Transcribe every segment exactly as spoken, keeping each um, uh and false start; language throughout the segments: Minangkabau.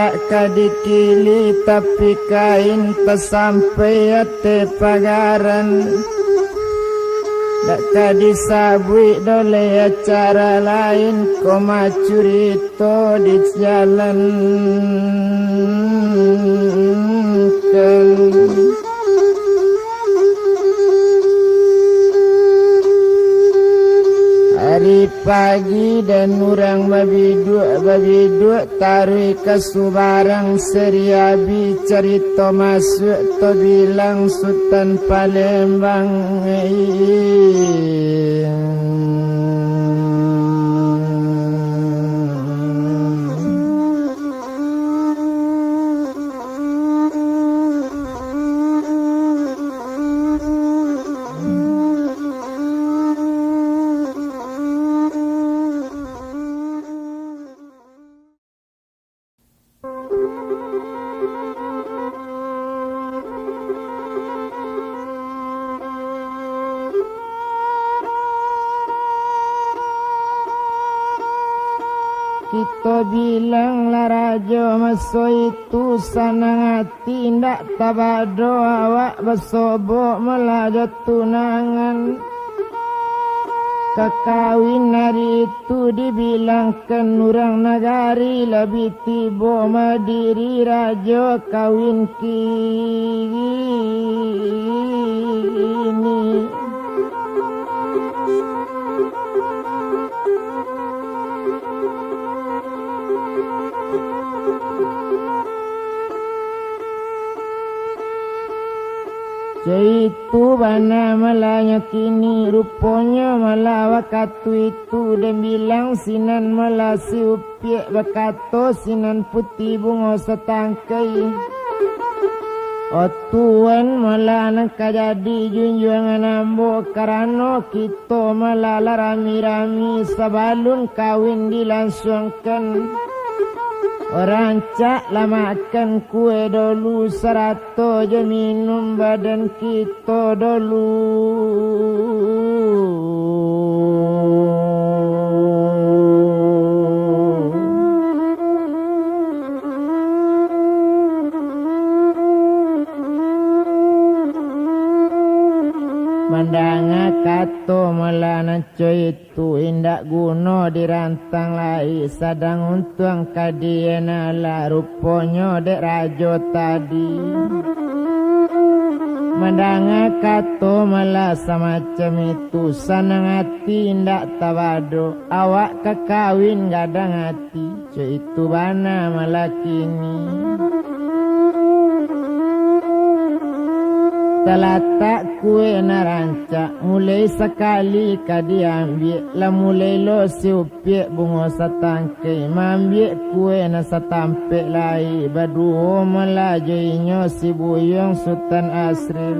Dak ka dikili tapi kain tasampai ateh pagaran. Dak ka disabuik doleh acara lain, ko mah curito dijalankan. Ari pagi den urang babiduak-babiduak taruih ka subarang, sariabi carito masuak tabilang Sutan Palembang. Kito bilang lah rajo maso itu, sanang ati indak tabado, awak basobok malah jo tunangan. Kakawin ari itu dibilangkan urang nagari, labiah tibo madiri rajo kawin kini. Caitu bana malah nyo kini, ruponyo malah wakatu itu den bilang sinan malah si Upiak bakato sinan Puti Bungo Satangkai. O tuan, malah nan ka jadi junjuangan ambo, karano kito malah lah rami-rami sabalun kawin dilansuangkan. Rancak lah makan kue dolu sarato jo minun, badan kito dolu. Mandanga kato malah nan co itu, indak guno dirantang lai, sadang untuang ka dienalah ruponyo dek rajo tadi. Mandanga kato malah samacam itu, sanang ati indak tabado, awak ka kawin gadang ati. Caitu bana malah kini. Talatak kue nan rancak, mulai sakali ka diambiak, lah mulai lo si Upiak Bungo Satangkai maambiak kue nan satampek lai, baduo malah jo inyo si Buyuang Sutan Asril.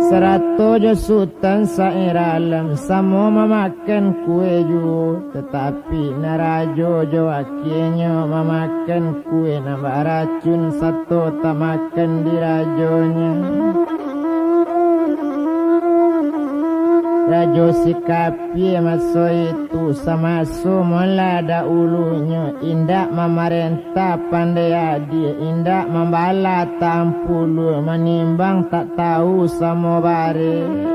Sarato jo Sutan Sair Alam samo mamakan kue juo, tatapi nan rajo jo wakianyo mamakan kue nan baracun sato tamakan dirajonyo. Rajo Sikapia maso itu samaso malah dahulunyo indak mamarentah pandai adie, indak mambala tampulu, manimbang tak tahu samo bareh.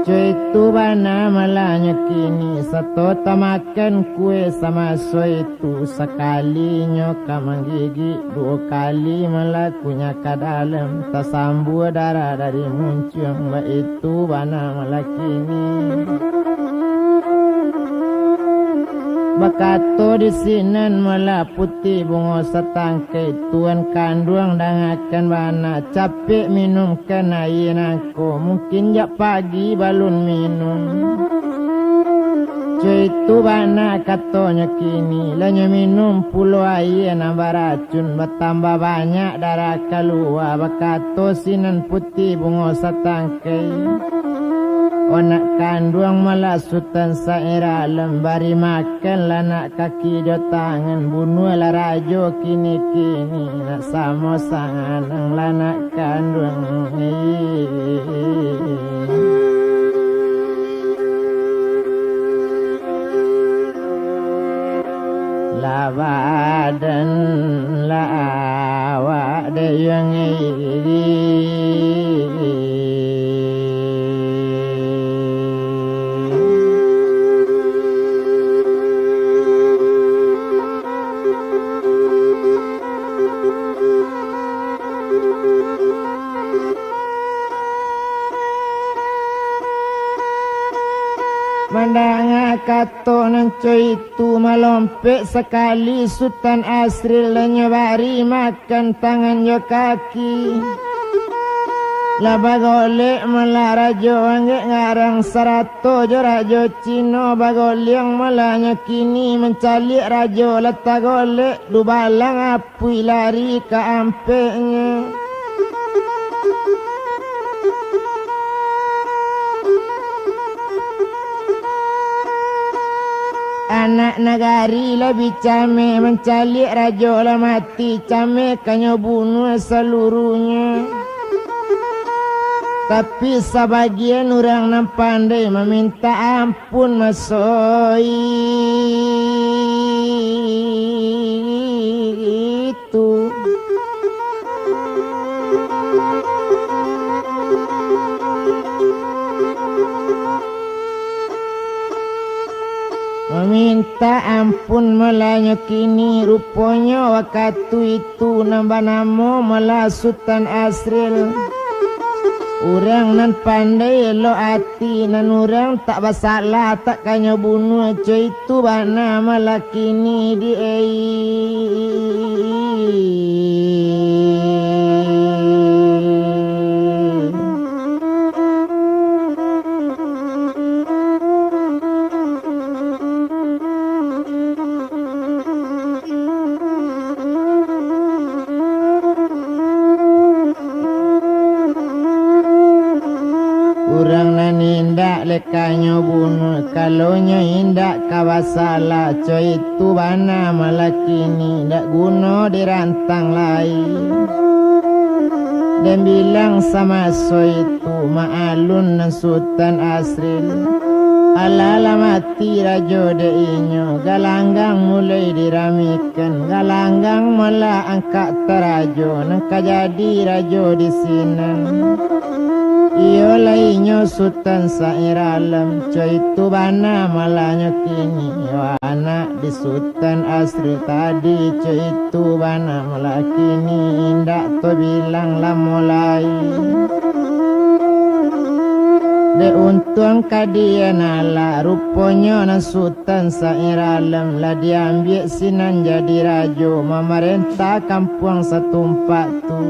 Caitu bana malahnyo kini, sato tamakan kue samaso itu, sakalinyo ka manggigik, duo kali malah kunyah ka dalam, tasambua darah dari muncuang, baitu bana malah kini. Bakato di sinan malah Puti Bungo Satangkai, tuan kanduang dangakan bana, capek minumkan aia nangko, mungkin jak pagi balun minum. Caitu bana katonyo kini, lah nyo minum pulo aia nan baracun, batambah banyak darah kalua, bakato sinan Puti Bungo Satangkai. Anak kanduang malah Sutan Saira Alam, bari makan lah nak kaki jo tangan, bunuahlah rajo kini-kini, nak samo sanang lah nak kanduang. Lah badan lah awak dek yang iri. Mandanga kato nan co itu, malompek sakali Sutan Asril, lah nyo bari makan tangan jo kaki. Lah bagolek malah Rajo Anggek Ngarang, sarato jo Rajo Cino bagoliang malah nyo kini, mancaliak rajo lah tagolek, dubalang apuih lari ka ampeknyo. Anak nagari lah bi cameh, mancaliak rajo lah mati, cameh ka nyo bunuah saluruhnyo. Tapi sabagian urang nan pandai mamintak am- pun maso itu. Mamintak ampun malah nyo kini, ruponyo wakatu itu nan banamo malah Sutan Asril. Urang nan pandai elok ati, nan urang tak basalah, tak ka nyo bunuah, co itu bana malah kini di ai. Urang nan indak lai ka nyo bunuah, kalau nyo indak ka basalah, co itu bana malah kini, dak guno dirantang lai. Den bilang samaso itu, maalun nan Sutan Asril. Alah lah mati rajo dek inyo, galanggang mulai diramekan, galanggang malah angkak tarajo, nan ka jadi rajo di sinan. Iyo lah inyo Sutan Sairalem, co itu bana malah nyo kini, yo anak di Sutan Asril tadi, co itu bana malah kini, indak tabilang lamo lai. Dek untuang ka dian alah, ruponyo nan Sutan Sairalem lah diambiak sinan jadi rajo, mamarentah kampuang satumpak tu.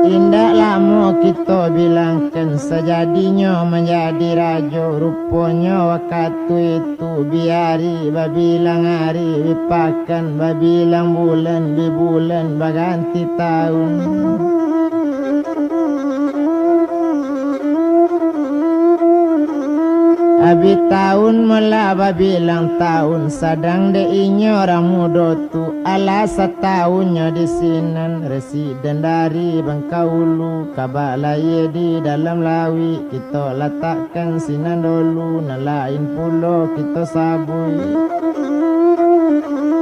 Indak lamo kito bilangkan, sajadinyo manjadi rajo, ruponyo wakatu itu bi ari babilang ari, bi pakan babilang bulan, bi bulan baganti taun. Abih taun malah babilang taun, sadang dek inyo urang mudo tu, alah sataunnyo di sinan, residen dari Bangkaulu, kabak layie di dalam lauik, kito latakkan sinan dolu, nan lain pulo kito sabuik.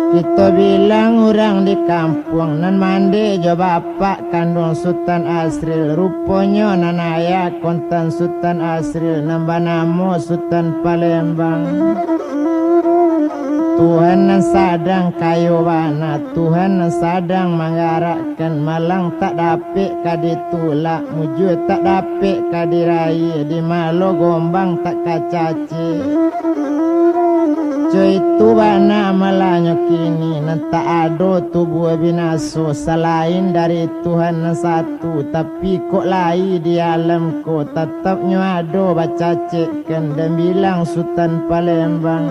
Kito bilang urang di kampuang, nan mandeh jo bapak kanduang Sutan Asril, ruponyo nan ayah kontan Sutan Asril, nan banamo Sutan Palembang. Tuhan nan sadang kayo bana, Tuhan nan sadang manggarakkan, malang tak dapek ka ditulak, mujua tak dapek ka diraih, di malo gombang tak ka cacek. Co itu bana malah nyo kini, nan tak ado tubuah binaso, salain dari Tuhan nan satu, tapi kok lai di alam ko, tatap nyo ado bacacekkan, den bilang Sutan Palembang.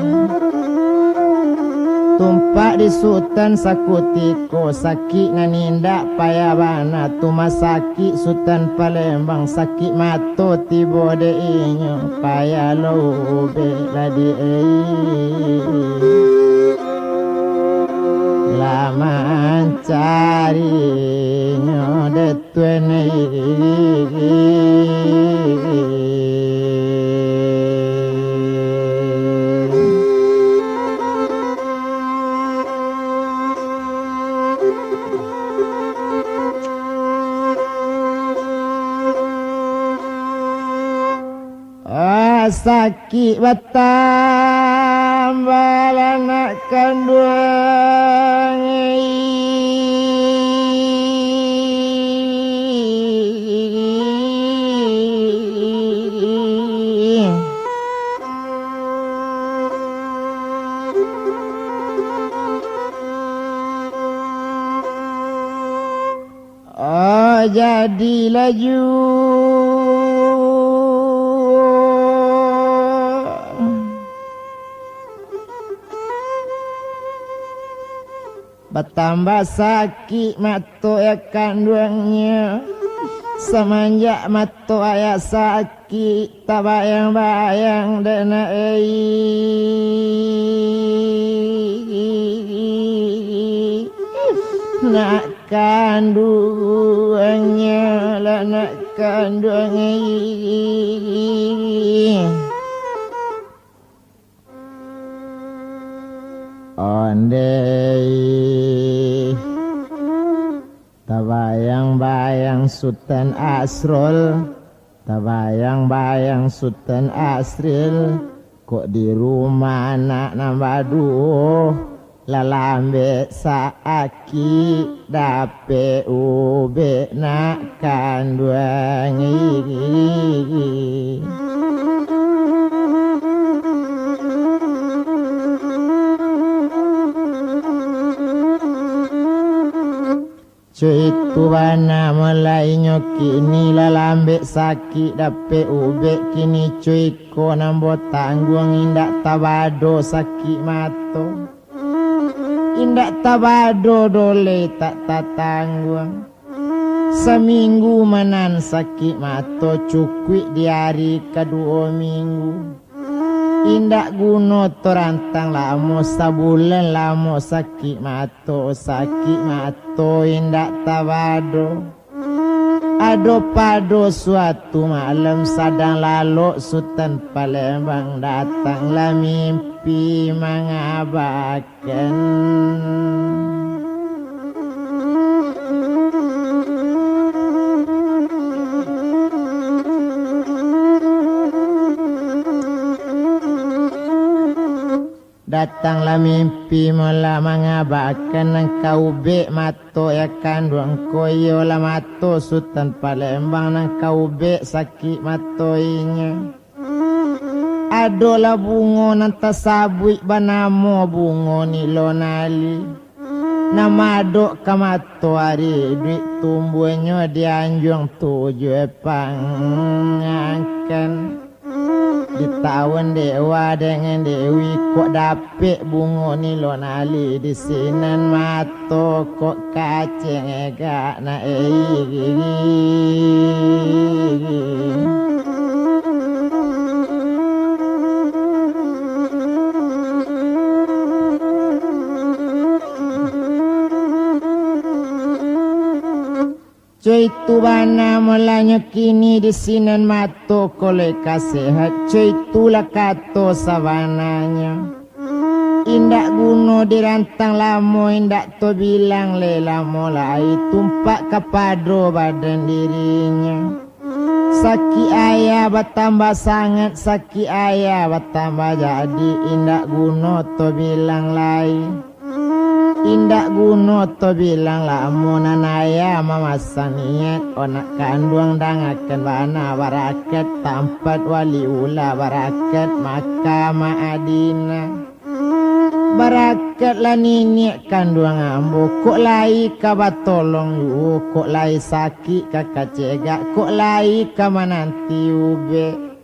Tumpak di Sutan sakutiko, sakik nan indak payah bana, tu masakik Sutan Palembang, sakik mato tibo dek inyo, payah lo ubek lah di ai. Lah mancarinyo dek Tuan. Sakik batambah lah nak kanduang. Oh, jadi laju. Batambah sakik mato ya kanduangnyo. Samanjak mato ayah sakik, tabayang-bayang dek nak, nak kanduangnyo lah nak kanduang. Ondeh, tabayang-bayang Sutan Asrul, tabayang-bayang Sutan Asril, kok di rumah anak nan baduo, lah lambek sa- kik dapek ubek nak kanduang. Cuitu bana mulai nyo kini lah lambek sakik dapek ubek kini cuiko nan botangguang indak tabado sakik mato. Indak tabado doleh tak tatangguang. Saminggu manan sakik mato cukuik di ari kaduo minggu. Indak guno torantang lamo sabulan lamo sakik mato, sakik mato indak tabado. Ado pado suatu malam sadang lalok Sutan Palembang datanglah mimpi mangabakan. Datanglah mimpi mula mangabakan nan ka ubek mato ya kanduang ko, iyolah mato Sutan Palembang nan ka ubek sakik mato inyo. Adolah bungo nan tasabuik banamo bungo nilonali. Nan madok ka matoari iduik tumbuahnyo di anjuang tujuah pangangkan. Di tawun dewa dengan dewi kok dapek bungo nilonali di sinan mato kok kacengegak na egi. Cuitu bana mulanyo kini di sinan mato kolek ka sehat, cuitulah kato sabananyo. Indak guno dirantang lamo, indak tabilang lai lamo lai, tumpak kapado badan dirinyo. Sakik ayah batambah sangat, sakik ayah batambah jadi, indak guno tabilang lai. Indak guno tabilang lamo nan ayah mamasan niat, onak kanduang dangakan bana barakat, tampat wali ula barakat, maka Madinah. Barakatlah niniak kanduang ambo, kok lai ka batolong juo, kok lai sakik ka kacegak, kok lai ka mananti ubek.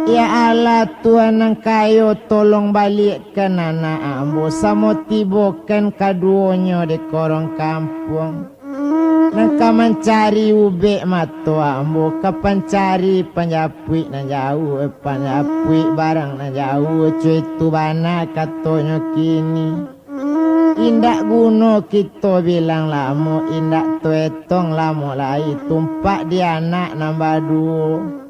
Ya Allah, Tuhan nan kayo, tolong baliakkan anak ambo, samo tibokan kaduonyo di korong kampuang. Nan ka mancari ubek mato ambo, ka pancari panjapuik nan jauah, panjapuik barang nan jauah, cuitu bana katonyo kini. Indak guno kito bilang lamo, indak taetong lamo lai, tumpak di anak nan baduo.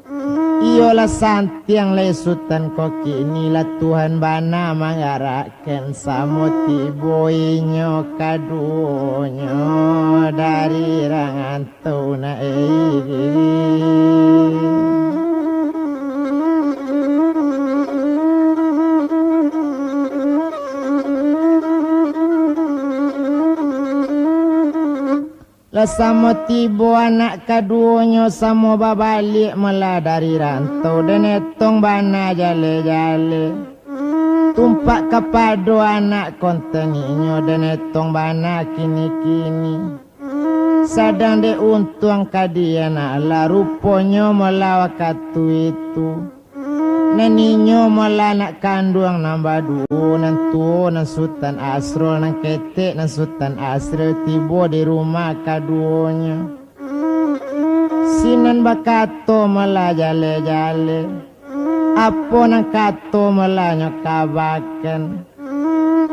Iyolah santiang lai Sutan ko kini, lah Tuhan bana manggarak kan samo tibo inyo kaduonyo dari rangantau na egi. Samo tibo anak kaduonyo, samo babaliak malah dari rantau, den etong bana jaleh-jaleh. Tumpak kapado anak konteninyo, den etong bana kini-kini. Sadang dek untuang ka di anak lah, ruponyo malah wakatu itu. Nan inyo malah anak kanduang nan baduo, nan tuo nan Sutan Asrul, nan ketek nan Sutan Asrul, tibo di rumah kaduonyo. Sinan bakato malah jaleh-jaleh, apo nan kato malah nyo kabakan.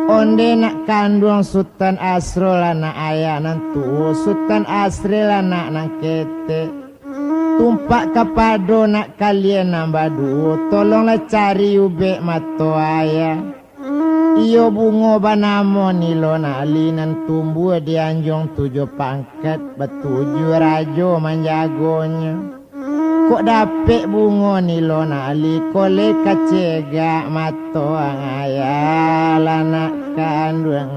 Onde nak kanduang Sutan Asrul anak ayah nan tuo, Sutan Asril anak nan ketek. Tumpak kapado nak kalian nan baduo, tolonglah cari ubek mato ayah. Iyo bungo banamo Nilo Nali nan tumbuah di anjuang tujuah pangkat, batujuah rajo manjagonyo. Kok dapek bungo Nilo Nali, koleh kacegak mato ang ayah lah nak kanduang.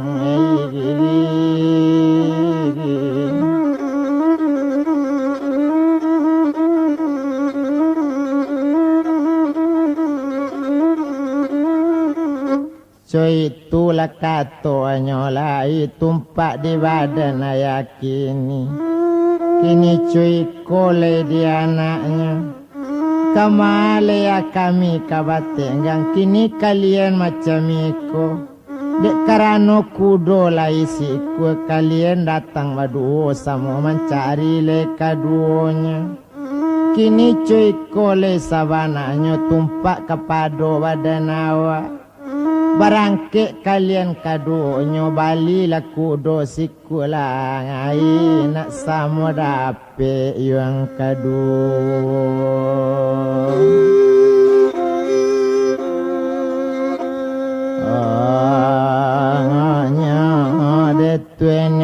Coi tu lah katonyo lai tumpak di badan ayah kini. Kini coi ko lai di anaknyo. Kama lai kami ka batenggang, kini kalian macam iko. Dek karano kudo lai sikua, kalian datang baduo samo mancari lai kaduonyo. Kini coi ko lai sabananyo tumpak kapado badan awak. Barangkek kalian kaduonyo, balilah kudo sikua lah, ai nak samo dapek yuang kaduo. Angaknyo dek Tuan.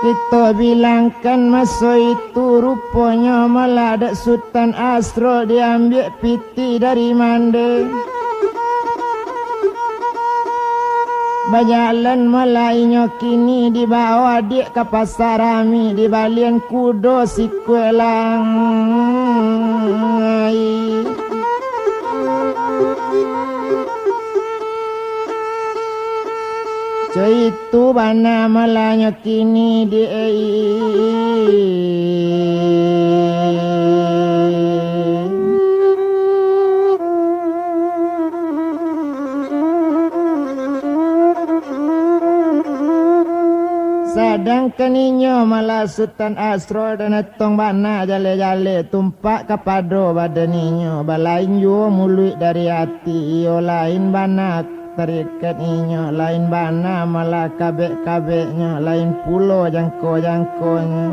Kito bilangkan maso itu, ruponyo malah dek Sutan Asrul diambiak pitih dari mande. Bajalan malah inyo kini, dibawa adiak ka Pasar Rami, dibalian kudo si kuelang ai. Caitu bana malahnyo kini di ai. Sadangkan inyo malah Sutan Asrul dan Atong bana jaleh-jaleh tumpak kapado badan inyo, balain juo muluik dari ati iyo, lain bana tarikat inyo, lain bana malah kabek-kabeknyo, lain pulo jangko-jangkonyo.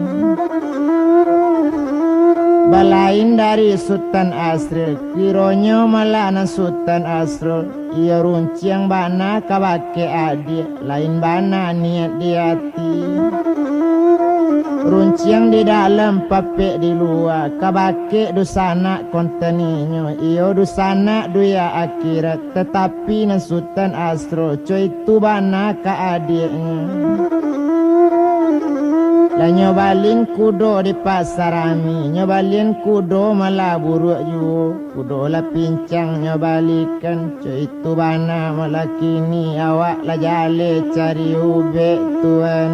Balain dari Sutan Asrul, kironyo malah nan Sutan Asrul, iyo runciang bana kabake adiak, lain bana niat di ati. Runciang di dalam, papek di lua, kabake dunsanak kontan inyo, iyo dunsanak dunia akhirat, tatapi nan Sutan Asrul, caitu bana ka adiaknyo. Lah nyo balian kudo di Pasar Rami, nyo balian kudo malah buruak juo. Kudo lah pincang nyo balikan, caitu bana malah kini awak lah jaleh cari ubek, Tuan.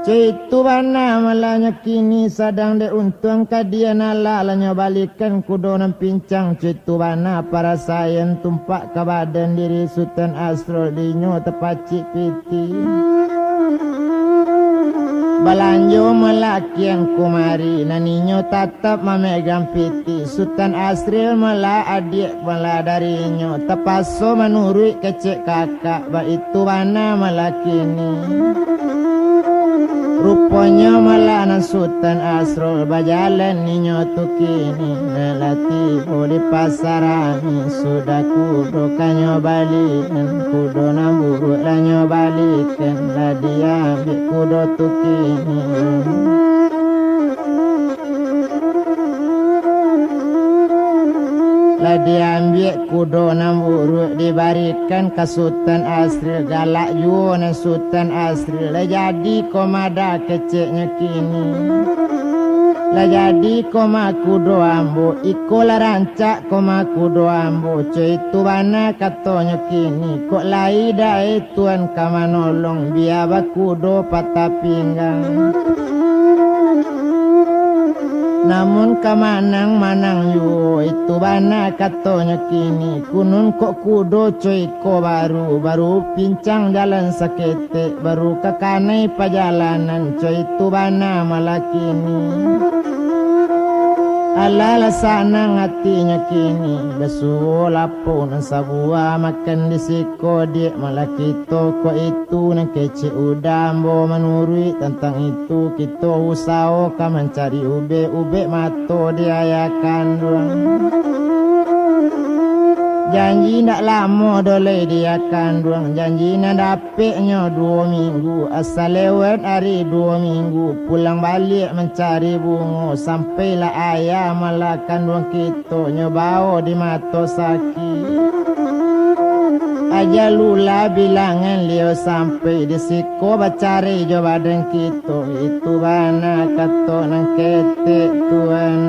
Caitu bana malahnyo kini, sadang dek untuang ka di anak lah nyo balikan kudo nan pincang, caitu bana parasaian tumpak ka badan diri Sutan Asrul, dinyo tapacik pitih. Balanjo malah kian kumari, nan inyo tatap mamegang pitih. Sutan Asril malah adiak malah darinyo, tapaso manuruik kecek kakak, baitu bana malah kini. Ruponyo malah nan Sutan Asrul bajalan inyo tu kini. Lah tibo di Pasar Angin, sudah kudo ka nyo balikan, kudo nan buruak lah nyo balikan, lah diambiak kudo tu kini. Lah diambiak kudo nan buruak dibarikan ka Sutan Asril, galak juo nan Sutan Asril. Lah jadi ko mada keceknyo kini. Lah jadi ko ma kudo ambo, iko lah rancak ko ma kudo ambo, co itu bana katonyo kini. Kok lai dai Tuan ka manolong, bia bakudo patah pinggang. Namun ka manang, manang juo, itu bana katonyo kini. Kunun kok kudo co iko baru, baru pincang jalan saketek, baru ka kanai pajalanan, co itu bana malah kini. Alah lah sanang atinyo kini, basuo lapau nan sabuah makan di siko diak, malah kito ko itu nan kecek udah ambo manuruik tantang itu, kito usaho ka mancari ubek-ubek mato di ayah kanduang. Janji ndak lamo doh lai di ayah kanduang, janji nan dapeknyo duo minggu, asa lewat ari duo minggu, pulang baliak mancari bungo, sampailah ayah malah kanduang kito nyo bao di mato sakik. Aja lulah bilangan liau sampai di siko bacarai jo badan kito. Itu bana kato nan ketek Tuan.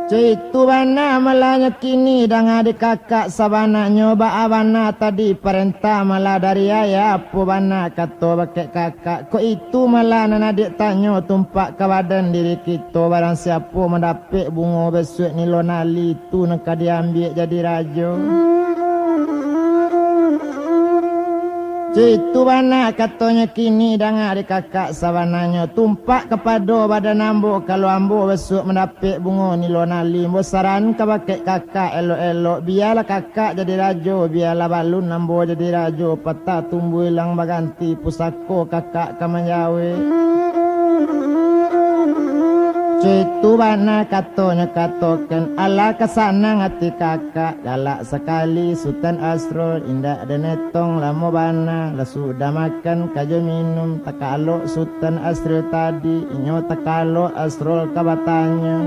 Co itu bana malahnyo kini danga di kakak sabananyo baa bana tadi parentah malah dari ayah, apo bana kato bakek kakak. Kok itu malah nan adiak tanyo tumpak ka badan diri kito, barang siapo mandapek bungo bisuak nilo nali, tu nan ka diambiak jadi rajo. Co itu bana katonyo kini danga di kakak sabananyo, tumpak kapado badan ambo, kalau ambo bisuak mandapek bungo nilo nali, ambo saran ka bakek kakak elok-elok, bialah kakak jadi rajo, bialah balun ambo jadi rajo, patah tumbuah ilang baganti, pusako kakak ka manjawek. Co itu bana katonyo katokan, alah ka sanang ati kakak, galak sakali Sutan Asrul, indak den etong lamo bana, lah sudah makan ka jo minum, takalok Sutan Asrul tadi, inyo takalok Asrul ka batanyo.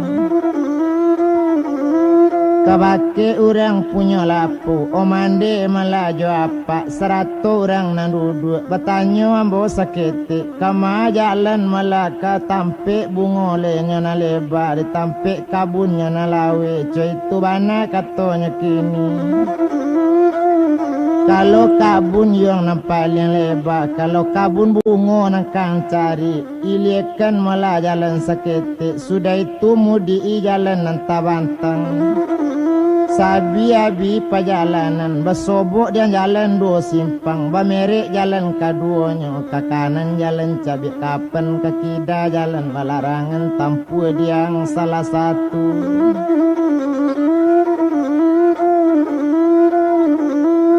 Kabake urang punyo lapau, omandeh malah jo apak, sarato urang nan duduak, batanyo ambo saketek, kama jalan malah ka tampek bungo le nyo nan leba, di tampek kabunnyo nan laweh, co itu bana katonyo kini. Kalau kabun yuang nan paliang leba, kalau kabun bungo nan ka cari, iliekan malah jalan saketek, sudah itu mudiki jalan nan tabantang. Sabi-abi pajalanan, basobok dian jalan duo simpang, bamerek jalan kaduonyo, ka kanan jalan cabiak kapan, ka kida jalan balarangan, tampuah diang salah satu.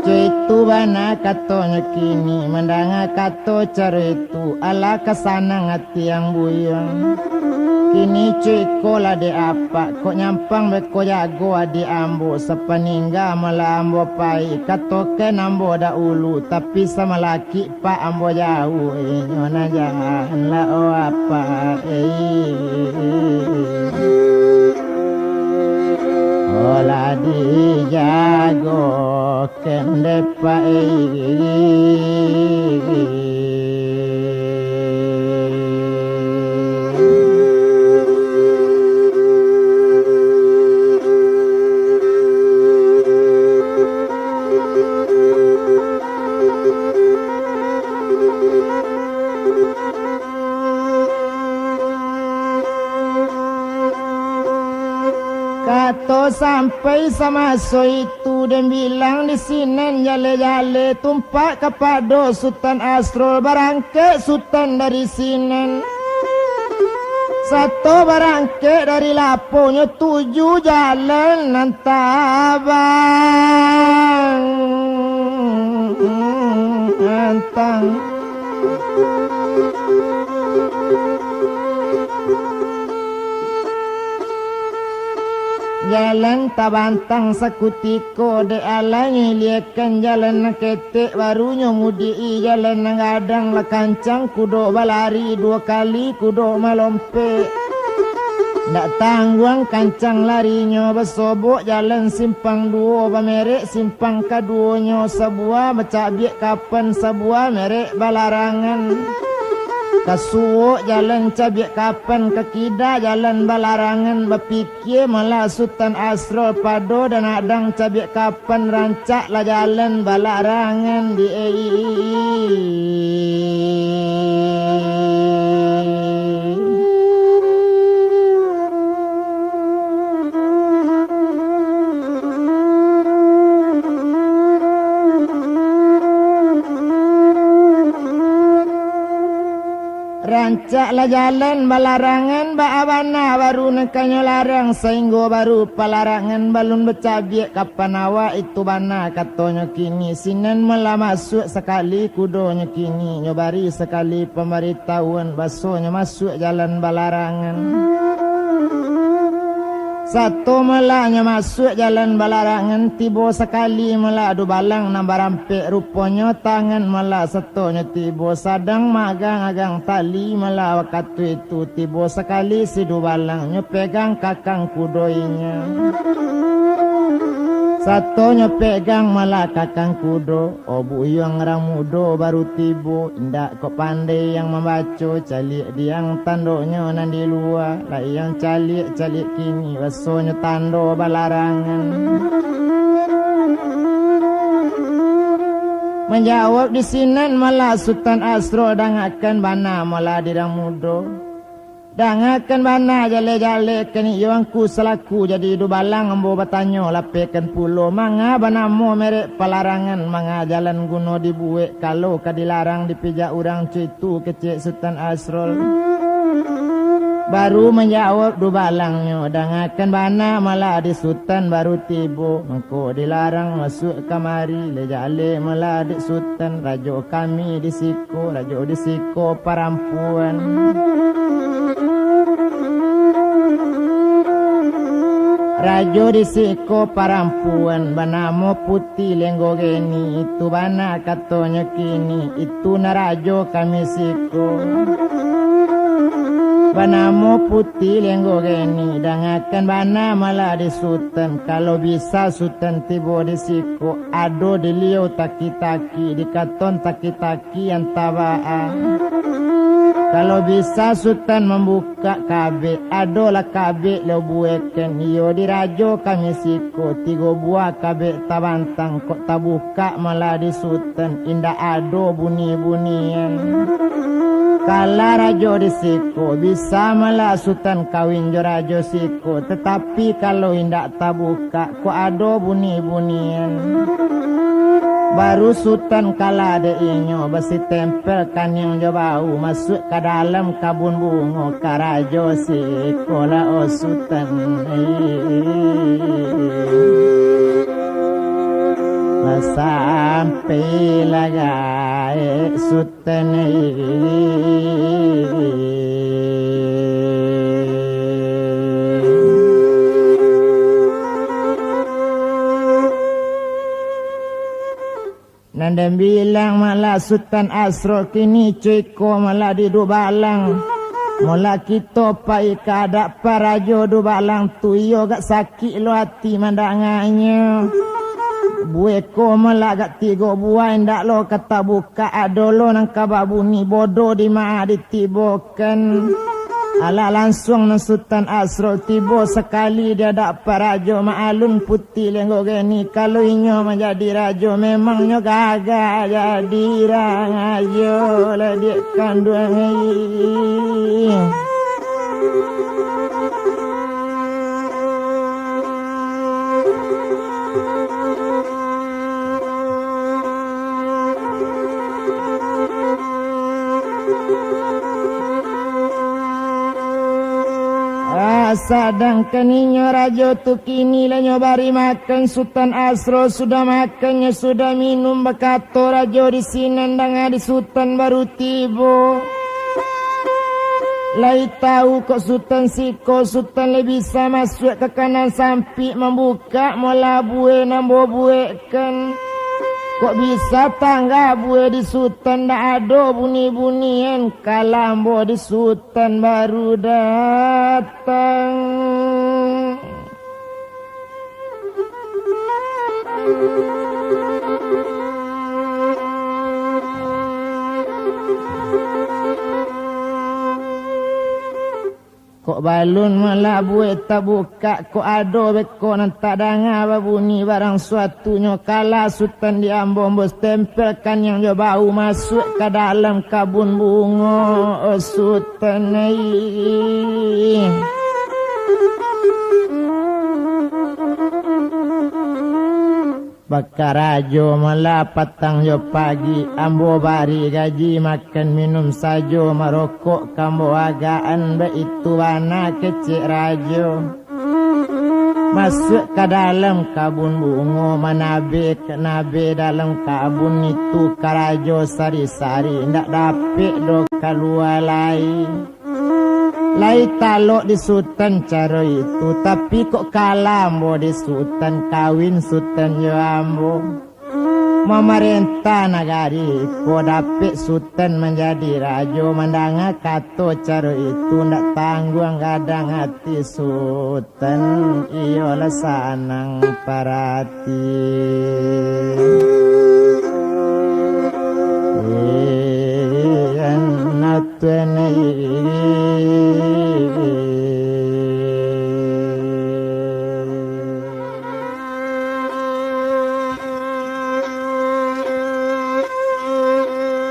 Co itu bana katonyo kini, mandanga kato caro itu, alah ka sanang ati tiang buyuang. Kini co iko lah dek apak, kok nyampang beko jago adiak ambo, sapaningga malah ambo pai, katokan ambo dahulu, tapi samalakik pak ambo jauah, inyo nan jan lah, oh apak, eh. Oh lah dijago Kendepai. Kato Sampai samaso itu, den bilang di sinan jaleh-jaleh, tumpak kapado Sutan Asrul, barangkek Sutan dari sinan. Sato barangkek dari laponyo, tuju jalan nan tabang. Antang. Jalan tabantang sakutiko, dek alah nyo iliekan jalan nan ketek, baru nyo mudiak-i jalan nan gadang, lah kancang kudo balari, duo kali kudo malompek. Ndak tangguang kancang larinyo, basobok jalan simpang duo, bamerek simpang kaduonyo, sabuah bacabiak kapan, sabuah merek balarangan. Ka suok jalan cabiak kapan, ka kida jalan balarangan, bapikia malah Sutan Asrul, pado dan adang cabiak kapan, rancak lah jalan balarangan di. Rancaklah jalan balarangan, baa bana baru nan kanyo larang, sainggo baru palarangan balun bacabiak kapan awak, itu bana katonyo kini. Sinan malah masuak sakali kudonyo kini, nyo bari sakali pambaritahuan, basonyo masuak jalan balarangan. Sato malah nyo masuak jalan balarangan, tibo sakali malah dubalang nan barampek, ruponyo tangan malah sato nyo tibo, sadang maagang-agang tali malah wakatu itu, tibo sakali si dubalang nyo pegang kakang kudo inyo. Sato nyo pegang malah kakang kudo, o buyuang urang mudo baru tibo, indak kok pandai yang mambaco, caliak diang tandonyo nan di lua, lai yang caliak-caliak kini, rasonyo tando balarangan. Manjawab di sinan malah Sutan Asro, dangakan bana malah di urang mudo. Dangakan bana jaleh-jaleh, kini iyo angku salaku jadi dubalang, ambo batanyo lapekan pulo, manga banamo merek palarangan, manga jalan guno dibuek, kalau ka dilarang dipijak urang, cuitu kecek Sutan Asrul. Baru manjawab dubalangnyo, dangakan bana malah di Sutan baru tibo, mangko dilarang masuak kamari, leh jaleh malah dek Sutan, rajo kami di siko, rajo di siko parampuan. Rajo di siko parampuan, banamo Puti Lenggogeni, itu bana katonyo kini, itu nan rajo kami siko. Banamo Puti Lenggogeni, dangakan bana malah di Sutan, kalau bisa Sutan tibo di siko, ado di liau taki-taki, di katon taki-taki kian tabaa. Kalau bisa Sutan mambukak kabek, adolah kabek lo buekan, iyo di rajo kami siko, tigo buah kabek tabantang, kok tabukak malah di Sutan, indak ado bunyi-bunyian. Kalah rajo di siko, bisa malah Sutan kawin jo rajo siko, tatapi kalau indak tabukak, kok ado bunyi-bunyian. Baru Sutan kalah dek inyo, basitempel kaniang jo bahu, masuak ka dalam kabun bungo, karajo siko lah, o Sutan. Lah sampai lah gaek Sutan. Nan den bilang malah Sutan Asro, kini cuko malah di dubalang. Molah kito pai ka adak parajo dubalang tu, iyo agak sakik lo ati mandanganyo. Bueko malah agak tigo buah, indak lo ka tabukak, ado lo nan ka babunyi bodo di ma ditibokan. Alah, lansuang nan Sutan Asro tibo sakali di adak parajo, maklum Puti Lenggogeni, kalau inyo manjadi rajo, memangnyo gagah jadi rajo lah dek kanduang. Ah, sadangkan inyo rajo tu kini lah nyo bari makan Sutan Asrul, sudah makan nyo sudah minum, bakato rajo di sinan danga di Sutan baru tibo. Lai tahu kok Sutan siko, Sutan lai bisa masuak ka kandang sampik, mambukak molah buek nan ambo buekkan. Kok bisa tangga buek di Sutan, ndak ado bunyi-bunyian, kalah ambo di Sutan baru datang. Kok balun malah buek tabukak, kok ado beko nan tadanga babunyi barang suatu nyo, kalah Sutan di ambo, ambo stempelkan nan jo bau masuak ka dalam kabun bungo, oh Sutan ai. Bakarajo malah patang jo pagi, ambo bari gaji, makan minum sajo, marokok ka ambo agaan, baitu bana kecek rajo. Masuak ka dalam kabun bungo, manabe ka nabe dalam kabun itu, karajo sari-sari, indak dapek doh kalua lai. Lai talok di Sutan caro itu, tapi kok kalah ambo di Sutan, kawin Sutan jo ambo. Mamarentah nagari ko, dapek Sutan manjadi rajo, mandanga kato caro itu, ndak tangguang gadang ati Sutan. Tan iyolah sanang parati. Iyan atuan.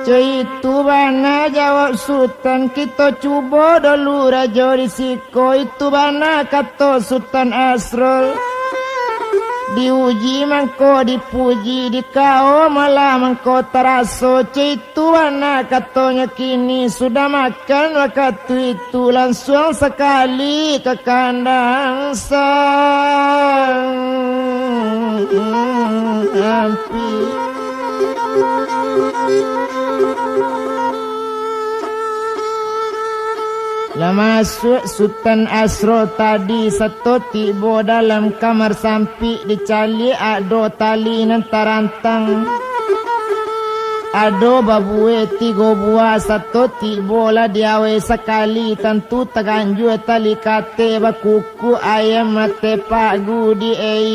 Caitu bana jawab Sutan, kito cubo dulu rajo di siko. Ko itu bana kato Sutan Asrul. Diuji mangko dipuji, dikao malah mangko taraso. Caitu bana katonyo kini, sudah makan wakatu itu, lansuang sakali ka kandang sampi. Lah masuak Sutan Asrul tadi, sato tibo dalam kamar sampik, dicaliak ado tali nan tarantang. Ado babuek tigo buah, sato tibo lah diawai sakali, tantu taganjua tali kateh, baku- Ku ayam mate pagu di ai.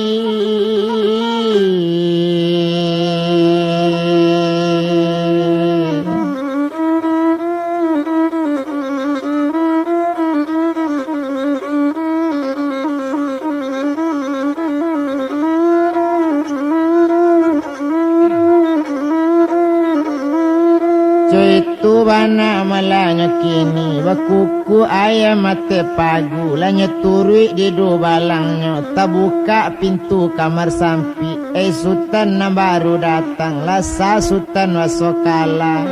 Caitu bana malahnyo kini, bakuku ayam mate pagu, lah nyo turuik di dubalangnyo, tabukak pintu kamar sampik. Ai Sutan nan baru datang, lah sah Sutan basokala.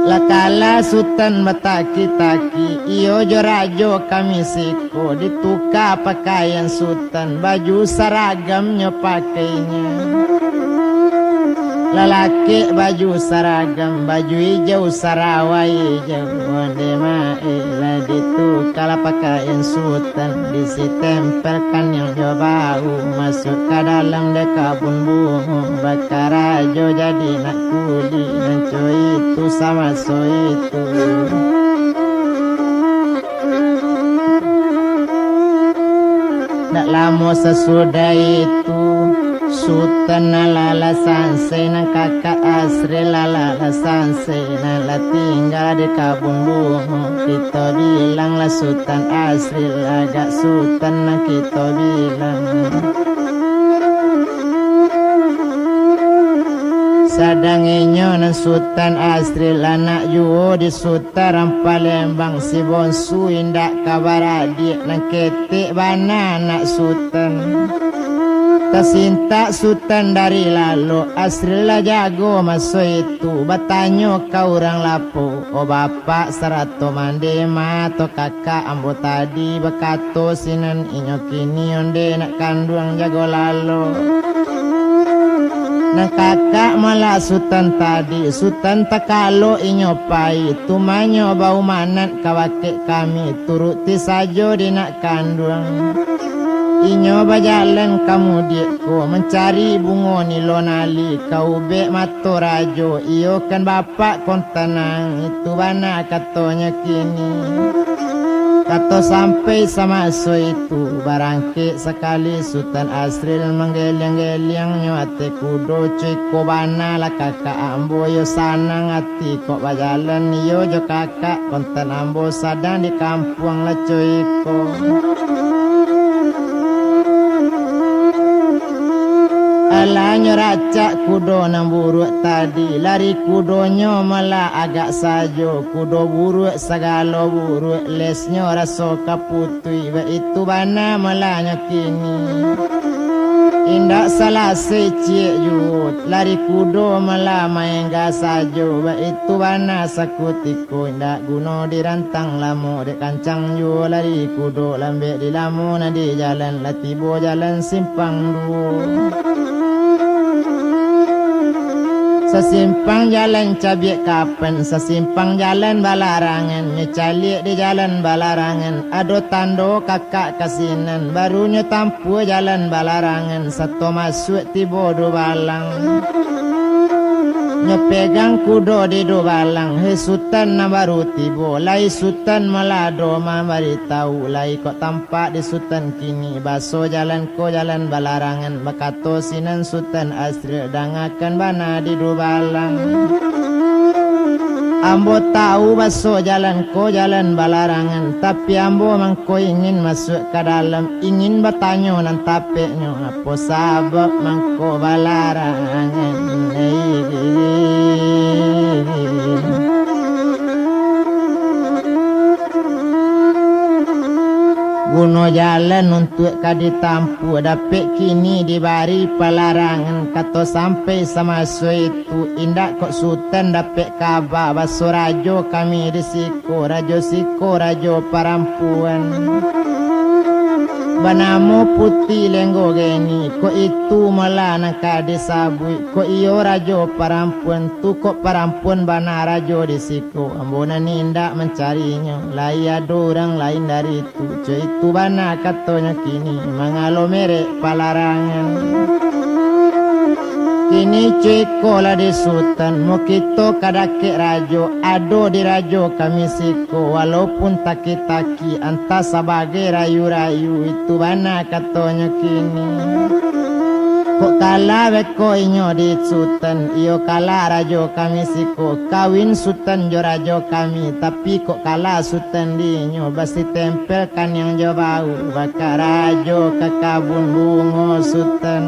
Lah kalah Sutan bataki-taki, iyo jo rajo kami siko, dituka pakaian Sutan, baju saragam nyo pakainyo. Lalakek baju saragam, baju ijau sarawa ijau, onde maek lah dituka lah pakaian Sutan, disitempelkan nyo jo bau, masuak ka dalam dek kabun bungo, bakarajo jadi nak kuli, nan co itu samaso itu. Ndak lamo sasudah itu, Sutan alah lah sansai, nan kakak Asri alah lah sansai, nan lah tingga di kabun bungo. Kito bilang lah Sutan Asri, agak Sutan nan kito bilang. Sadang inyo nan Sutan Asril, anak juo di Sutan Rampah Lembang, si bonsu indak ka baradiak, nan ketek bana anak Sutan. Tasintak Sutan dari lalok, Asril lah jago maso itu, batanyo ka urang lapo, "O bapak sarato mande ma, atau kakak ambo tadi bakato sinan, inyo kini onde nak kanduang jago lalo." Nan kakak malah Sutan tadi, Sutan takalo inyo pai, tumanyo baumanat ka bakeh kami, turuti sajo di nak kanduang. Inyo bajalan ka mudiak ko, mancari bungo nilo nali, ka ubek mato rajo, iyo kan bapak kon tanang, itu bana katonyo kini. Kato sampai samaso itu, barangkek sakali Sutan Asril, manggeliang-geliangnyo ateh kudo, cuko bana lah kakak ambo, yo sanang ati kok bajalan, iyo jo kakak kontan ambo sadang di kampuang lah cuko. Alah nyo racak kudo nan buruak tadi, lari kudonyo malah agak sajo, kudo buruak sagalo buruak, lesnyo raso ka putuih, baitu bana malah nyo kini. Indak salasai ciek juo, lari kudo malah maengga sajo, baitu bana sakutiko, indak guno dirantang lamo, dek kancang juo lari kudo, lambek dilamo nan di jalan, lah tibo jalan simpang duo. Sasimpang jalan cabiak kapan, sasimpang jalan balarangan, nyo caliak di jalan balarangan, ado tando kakak ka sinan, baru nyo tampuah jalan balarangan, sato masuak tibo dubalang. Nyo pegang kudo di dubalang, hei Sutan nan baru tibo, lai Sutan malah ado mambaritahu, lai kok tampak di Sutan kini, baso jalan ko jalan balarangan, bakato sinan Sutan Asril, dangakan bana di dubalang. Ambo tahu baso jalan ko jalan balarangan, tapi ambo mangko ingin masuak ka dalam, ingin batanyo nan tapeknyo, apo sabab mangko balarangan. Guno jalan untuak ka ditampuah, dapek kini dibari palarangan, kato sampai samaso itu, indak kok Sutan dapek kaba, baso rajo kami di siko, rajo siko rajo parampuan. Banamo Puti Lenggogeni, kok itu malah nan ka disabuik, kok iyo rajo parampuan tu, kok parampuan bana rajo di siko. Ambo nan indak mancarinyo, lai ado urang lain dari tu. Cuko itu bana katonyo kini, mangalo merek palarangan. Kini cuko lah di Sutan, mukito ka dakek rajo, ado di rajo kami siko, walaupun taki-taki, antah sabagai rayu-rayu, itu bana katonyo kini. Kok kalah beko inyo di Sutan, iyo kalah rajo kami siko, kawin Sutan jo rajo kami, tapi kok kalah Sutan di inyo, basitempel kaniang jo bahu, bakarajo ka kabun bungo Sutan.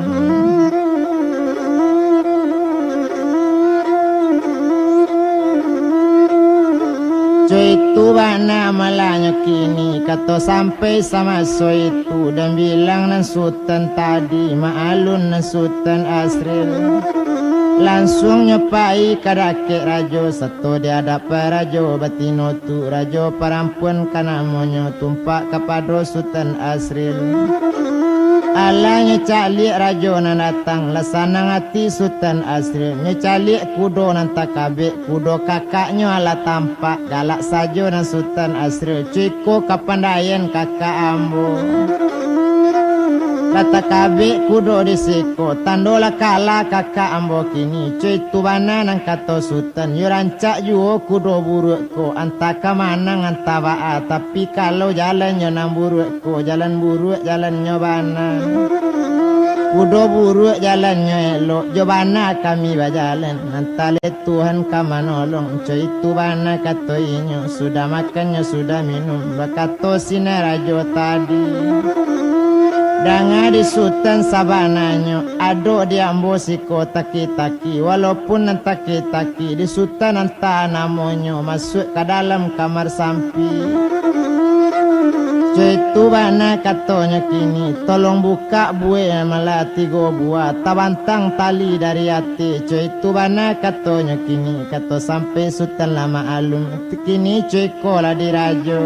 Cuko itu bana malahnyo kini, kato sampai samaso itu, dan bilang nan Sutan tadi, maalun nan Sutan Asril. Lansuang nyo pai ka dakek rajo, sato di adapan rajo batino tu, rajo parampuan ka namonyo, tumpak kapado Sutan Asril. Alah nyo caliak rajo nan datang, lah sanang ati Sutan Asril. Nyo caliak kudo nan takabek, kudo kakaknyo alah tampak, galak sajo nan Sutan Asril. Cuko kapandaian kakak ambo. Lah takabek kudo di siko, tando lah kalah kakak ambo kini. Cuko itu bana nan kato Sutan, yo rancak juo kudo buruak ko, antah ka manang antah baa, tapi kalau jalannyo nan buruak ko, jalan buruak jalannyo bana. Kudo buruak jalannyo elok, jo bana kami bajalan, antah lai Tuhan ka manolong. Cuko itu bana kato inyo, sudah makan nyo sudah minum, bakato sinan rajo tadi. Danga di Sutan, sabananyo ado di ambo siko taki-taki, walaupun nan taki-taki di Sutan antah namonyo masuak ka dalam kamar sampik. Co itu bana katonyo kini, tolong bukak buek malah tigo buah, tabantang tali dari ateh. Co itu bana katonyo kini, kato sampai Sutan lah maklum. Kini co iko lah dirajo.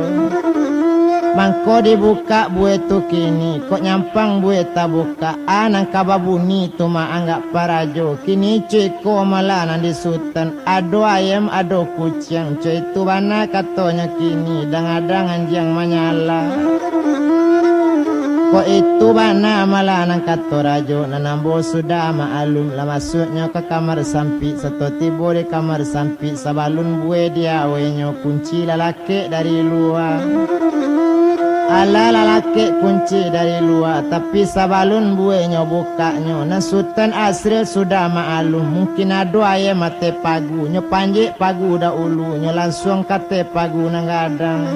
Mangko dibukak buek tu kini, kok nyampang buek tabukak, a nan ka babuni tu maanggak parajo. Kini co iko malah nan di Sutan, ado ayam, ado kuciang, co itu bana katonyo kini, dangadang anjiang manyala. Kok itu bana malah nan kato rajo, nan ambo sudah maklum, lah masuaknyo ka kamar sampik, sato tibo di kamar sampik, sabalun buek di awenyo, kunci lah lakek dari lua. Alah lah lakek kunci dari lua, tapi sabalun bueknyo bukaknyo, nan Sutan Asril sudah maklum, mungkin ado ayam ateh pagu, nyo panjek pagu dahulu, nyo lansuang ka ateh pagu nan gadang.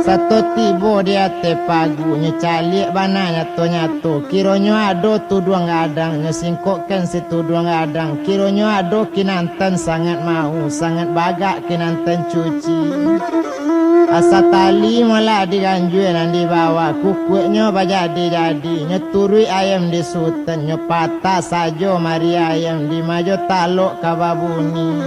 Sato tibo di ateh pagu, nyo caliak bana nyato-nyato, kironyo ado tuduang gadang, nyo singkokkan si tuduang gadang, kironyo ado kinantan sangat mau, sangat bagak kinantan cuci. Asa tali malah diganjua nan di bawah, kukuaknyo bajadi-jadi, nyo turuik ayam di Sutan, nyo patah sajo mari ayam, di majo talok ka babunyi.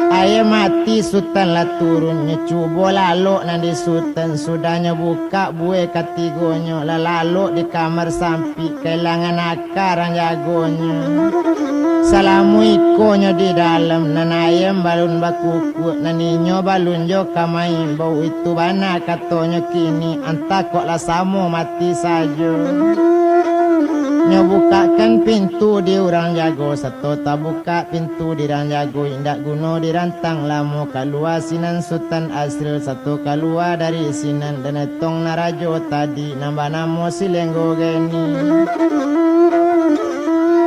Ayam mati, Sutan lah turun, nyo cubo lalok nan di Sutan, sudahnyo bukak buek katigonyo, lah lalok di kamar sampik, kailangan aka rang jagonyo. Salamo iko nyo di dalam, nan ayam balun bakukuak, nan inyo balun jo ka maimbau, itu bana katonyo kini, antah kok lah samo mati sajo. Nyo bukakkan pintu di urang jago, sato tabukak pintu di rang jago, indak guno dirantang lamo, kalua sinan Sutan Asril, sato kalua dari sinan, dan etong nan rajo tadi, nan banamo si Lenggo Geni.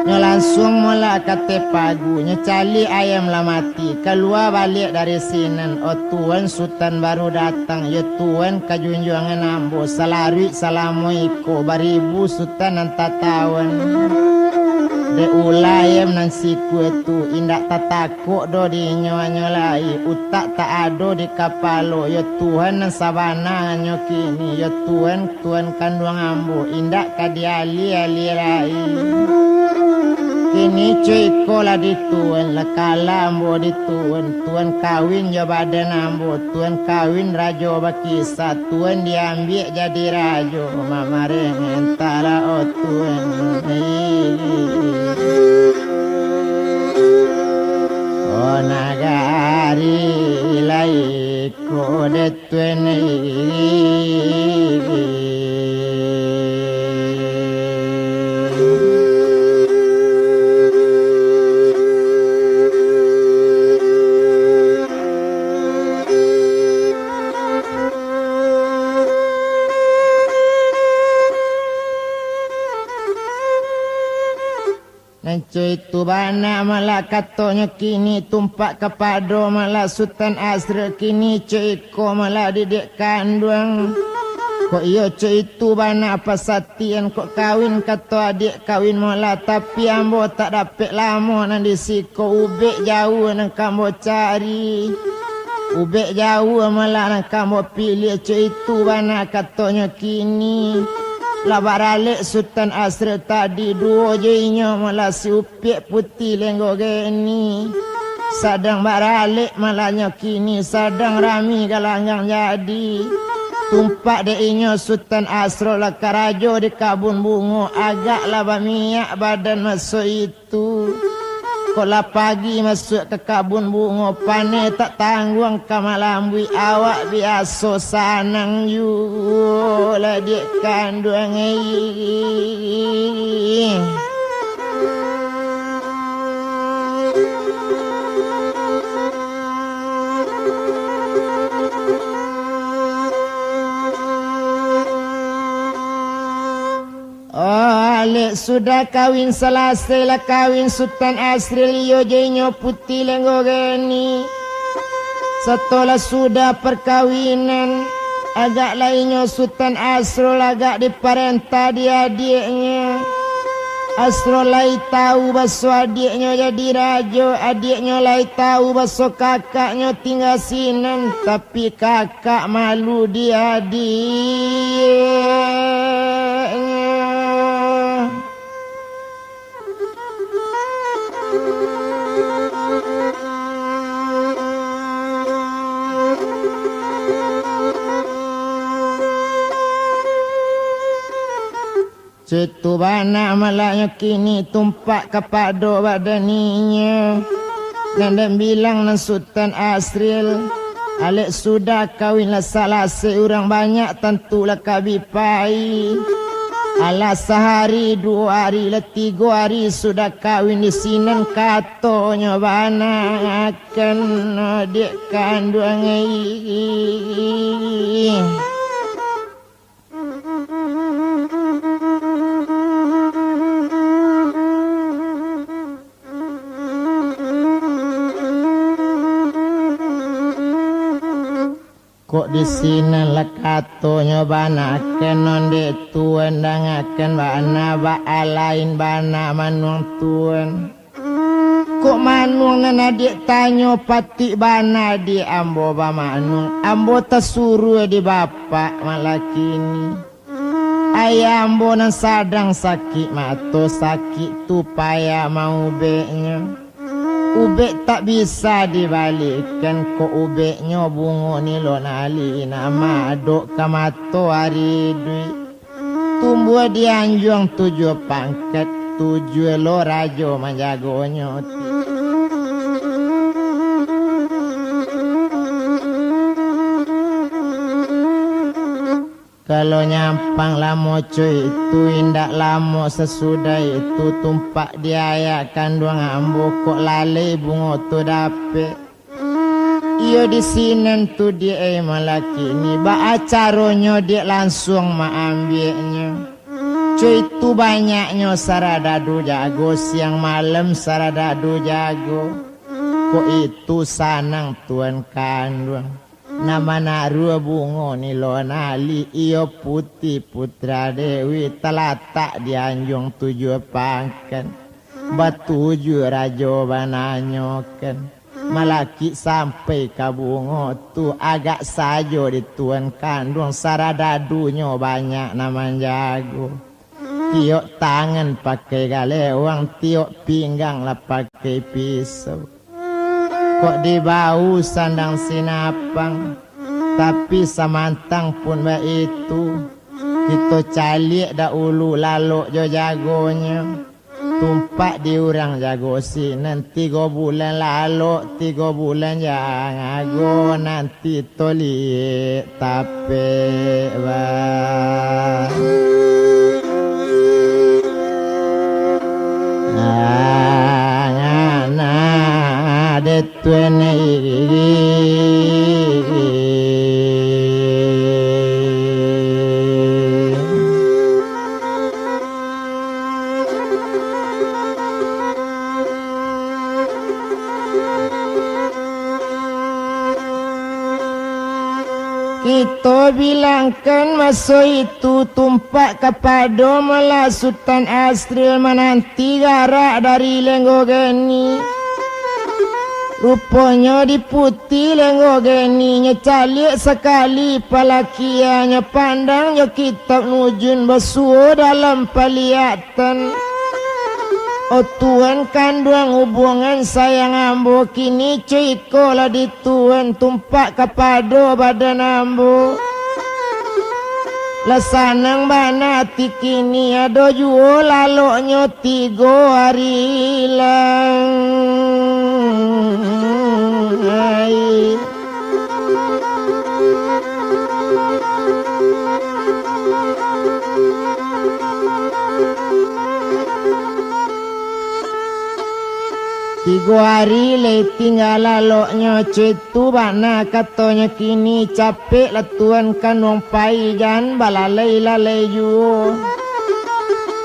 Nyo lansuang molak ka ateh pagu, nyo caliak ayam lah mati, kalua baliak dari sinan, o Tuan Sutan baru datang, yo Tuan ka junjuangan ambo, salaruik salamo iko, baribu Sutan nan tataun. Dek ulah ayam nan sikua tu, indak tatakok doh di inyo-inyo lai, utak tak ado di kapalo, yo Tuan nan sabananyo kini, yo Tuan, Tuan kanduang ambo, indak ka dialia-alia lai. Kini co iko lah di Tuan, lah kalah ambo di Tuan, Tuan kawin jo badan ambo, Tuan kawin rajo bakisa, Tuan diambiak jadi rajo, mamareh entahlah, o Tuan. O nagari lai ko dek Tuan. Nan co itu bana malah katonyo kini, tumpak kapado malah Sutan Asril kini, co iko malah didiak kanduang. Kok iyo co itu bana pasatian, kok kawin kato adiak kawin malah, tapi ambo tak dapek lamo nan di siko, ubek jauah nan ka ambo cari. Ubek jauah malah nan ka ambo piliah, co itu bana katonyo kini. Lah baralek Sutan Asril tadi, duo jo inyo malah si Upiak Puti Lenggo Geni. Sadang baralek malahnyo kini, sadang rami galanggang jadi. Tumpak dek inyo Sutan Asril lah karajo di kabun bungo, agak lah bamiak badan maso itu. Kok lah pagi masuak ka kabun bungo, paneh tak tangguang ka malambuik, awak biaso sanang juo lah diak kanduang. Oh, alek sudah kawin salasai, lah kawin Sutan Asril iyo jo inyo Puti Lenggo Geni. Satolah sudah parkawinan, Agak lai nyo Sutan Asrul agak diparentah di adiaknyo. Asrul lai tahu baso adiaknyo jadi rajo, adiaknyo lai tahu baso kakaknyo tingga sinan, tapi kakak malu di adiaknyo. Caitu bana malaknyo kini tumpak kapado badan inyo. Nan den bilang nan Sutan Asril, alek sudah kawin lah salasai, urang banyak tantu lah ka bi pai. Alah sahari, duo ari, lah tigo ari sudah kawin di sinan, katonyo bana akan dek kanduang. Kok di sinan lah katonyo bana akan ondeh tuan, dangakan bana baa lain bana manuang tuan. Kok manuang nan adiak tanyo patuik bana di ambo bamanuang, ambo tasuruah di bapak malah kini. Ayah ambo nan sadang sakik mato, sakik tu payah maubeknyo. Ubek tak bisa dibalikan, kok ubeknyo bungo nilon ali, nan madok ka mato ari iduik. Tumbuah di anjuang tujuah pangkat, tujuah lo rajo manjagonyo tu. Kalau nyampang lamo co itu, indak lamo sasudah itu, tumpak di ayah kanduang ambo, kok lalai bungo tu dapek. Iyo di sinan tu diak, eh, malah kini, baa caronyo diak lansuang maambiaknyo? Co itu banyaknyo saradadu jago, siang malam saradadu jago. Kok itu sanang tuan kanduang. Nan manaruah bungo nilon ali, iyo Puti Putra Dewi, talatak di anjuang tujuah pangkan, batujuah rajo bananyokan. Malakik sampai ka bungo tu, agak sajo di tuan kanduang, saradadunyo banyak nan manjago. Tiok tangan pakai galewang, tiok pinggang lah pakai pisau. Kok dibau sandang sinapang, tapi samantang pun baitu, kito caliak dahulu lalok jo jagonyo. Tumpak di urang jago sinan, tigo bulan lalok, tigo bulan jago, nanti toliak tapek ba. Angana de tuan iri. Kito bilangkan maso itu tumpak kapado malah Sutan Asril mananti garak dari Lenggogeni. Ruponyo di Puti Lenggogeni nyo caliak sakali palakiannyo, pandang jo kitab nujun basuo dalam paliatan. O tuan kanduang, hubungan sayang ambo kini co iko lah di tuan tumpak kapado badan ambo. Lah sanang bana ati kini, ado juo laloknyo tigo ari lai. Tigo ari lai tingga laloknyo, co itu bana katonyo kini, capeklah tuan kanduang pai, jan balalai-lalai juo.